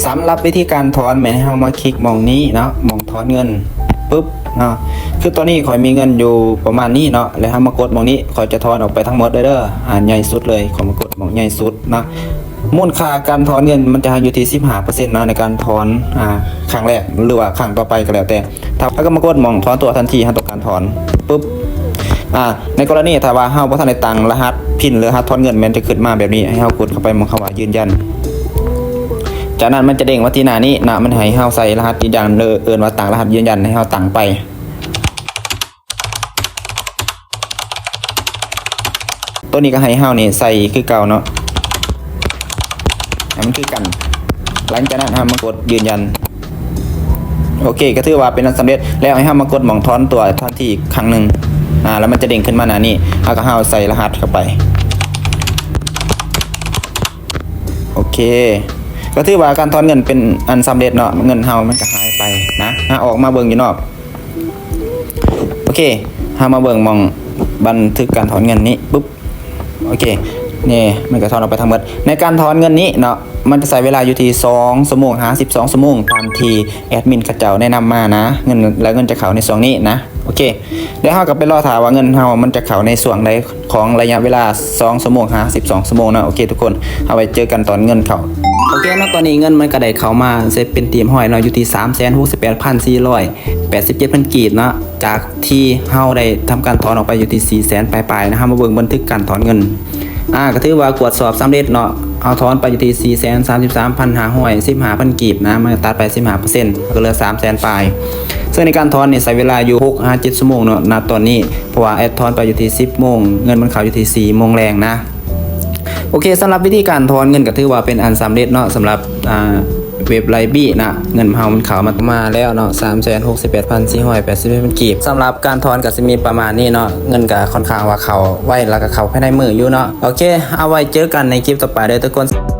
ສຳລັບວິທີການຖອນແມ່ນໃຫ້ເຮົາມາຄລິກໝ່ອງນີ້ເນາະ ໝ່ອງຖອນເງິນ ປຶບເນາະ. ຄືຕອນນີ້ຂ້ອຍມີເງິນຢູ່ປະມານນີ້ເນາະ ແລ້ວເຮົາມາກົດໝ່ອງນີ້ ຂ້ອຍຈະຖອນອອກໄປທັງໝົດເລີຍເດີ ອ່າ ໃຫຍ່ສຸດເລີຍ ຂ້ອຍມາກົດໝ່ອງໃຫຍ່ສຸດເນາະ. ມູນຄ່າການຖອນເງິນມັນຈະຢູ່ທີ່ສິບຫ້າເປີເຊັນເນາະ ໃນການຖອນ ອ່າ ຄັ້ງແລກ ຫຼືວ່າຄັ້ງຕໍ່ໄປກໍແລ້ວແຕ່. ຖ້າເຮົາກໍມາກົດໝ່ອງຖອນຕົວະທັນທີ ເຮົາຕ້ອງການຖອນ ປຶບ ອ່າ ໃນກໍລະນີຖ້າວ່າເຮົາບໍ່ທັນໄດ້ຕັ້ງລະຫັດພິນ ຫຼື ລະຫັດຖອນເງິນ ແມ່ນຈະຂຶ້ນມາແບບນີ້ ໃຫ້ເຮົາກົດເຂົ້າໄປໝ່ອງຄຳວ່າຢືນຢັນ. ຈາກນັ້ນມັນຈະເດ້ງມາທີ່ໜ້ານີ້ນະ ມັນໃຫ້ເຮົາໃສ່ລະຫັດຢືນຢັນ ເອີ້ນວ່າຕັ້ງລະຫັດຢືນຢັນ ໃຫ້ເຮົາຕັ້ງໄປ. ໂຕນີ້ກໍໃຫ້ເຮົານີ້ໃສ່ຄືເກົ່າເນາະ ໃຫ້ມັນຄືກັນ. ຫຼັງຈາກນັ້ນເຮົາມາກົດຢືນຢັນ. ໂອເຄ ກໍຖືວ່າເປັນອັນສຳເລັດ. ແລ້ວໃຫ້ເຮົາມາກົດໝ່ອງຖອນຕົວະທັນທີອີກຄັ້ງໜຶ່ງ ອ່າ ແລ້ວມັນຈະເດ້ງຂຶ້ນມາໜ້ານີ້ ແລ້ວກໍເຮົາໃສ່ລະຫັດເຂົ້າໄປ. ໂອເຄ ກໍຖືວ່າການຖອນເງິນເປັນອັນສຳເລັດເນາະ ເງິນເຮົາມັນກໍຫາຍໄປນະ. ເຮົາອອກມາເບິ່ງຢູ່ນອກ. ໂອເຄ ເຮົາມາເບິ່ງໝ່ອງບັນທຶກການຖອນເງິນນີ້ ປຶບ. ໂອເຄ ນີ້ມັນກໍຖອນອອກໄປທັງໝົດ. ໃນການຖອນເງິນນີ້ເນາະ ມັນຈະໃຊ້ເວລາຢູ່ທີ່ສອງຊົ່ວໂມງຫາສິບສອງຊົ່ວໂມງ ຕາມທີ່ແອດມິນເຂົາເຈົ້າແນະນຳມານະ ເງິນ ແລະ ເງິນຈະເຂົ້າໃນຊ່ວງນີ້ນະ. ໂອເຄ ແລ້ວເຮົາກໍໄປລໍຖ້າວ່າເງິນເຮົາມັນຈະເຂົ້າໃນຊ່ວງໃດຂອງໄລຍະເວລາສອງຊົ່ວໂມງຫາສິບສອງຊົ່ວໂມງເນາະ. ໂອເຄທຸກຄົນ ເຮົາໄວ້ເຈີກັນຕອນເງິນເຂົ້າ. ໂອເຄເນາະ ຕອນນີ້ເງິນມັນກໍໄດ້ເຂົ້າມາເສັດເປັນທີ່ຮຽບຮ້ອຍເນາະ ຢູ່ທີ່ສາມແສນຫົກສິບແປດພັນສີ່ຮ້ອຍແປດສິບເຈັດພັນກີບເນາະ ຈາກ ທີ່ເຮົາໄດ້ທຳການຖອນອອກໄປຢູ່ທີ່ສີ່ແສນປາຍໆນະ. ເຮົາມາເບິ່ງບັນທຶກການຖອນເງິນ ອ່າ ກໍຖືວ່າກວດສອບສຳເລັດເນາະ. ເຮົາຖອນໄປຢູ່ທີ່ສີ່ແສນສາມສິບສາມພັນຫ້າຮ້ອຍສິບຫ້າພັນກີບນະ ມັນກໍຕັດໄປສິບຫ້າເປີເຊັນ ກໍເຫຼືອສາມແສນປາຍ. ເຊິ່ງໃນການຖອນນີ້ໃຊ້ເວລາຢູ່ຫົກຫາເຈັດຊົ່ວໂມງເນາະ ນະຕອນນີ້ ເພາະວ່າແອດຖອນໄປຢູ່ທີ່ສິບໂມງ ເງິນມັນເຂົ້າຢູ່ທີ່ສີ່ໂມງແລງນະ. ໂອເຄ ສຳລັບວິທີການຖອນເງິນກໍຖືວ່າເປັນອັນສຳເລັດເນາະ ສຳລັບ ອ່າ ເວັບໄລບີນະ ເງິນເຮົາມັນເຂົ້າມາ ມາແລ້ວເນາະ ສາມແສນຫົກສິບແປດພັນສີ່ຮ້ອຍແປດສິບເອັດພັນກີບ. ສຳລັບການຖອນກໍຊິມີປະມານນີ້ເນາະ ເງິນກໍຄ່ອນຂ້າງວ່າເຂົ້າໄວ ແລ້ວກໍເຂົ້າພາຍໃນມື້ຢູ່ເນາະ. ໂອເຄ ເອົາໄວ້ເຈີກັນໃນຄລິບຕໍ່ໄປເດີທຸກຄົນ.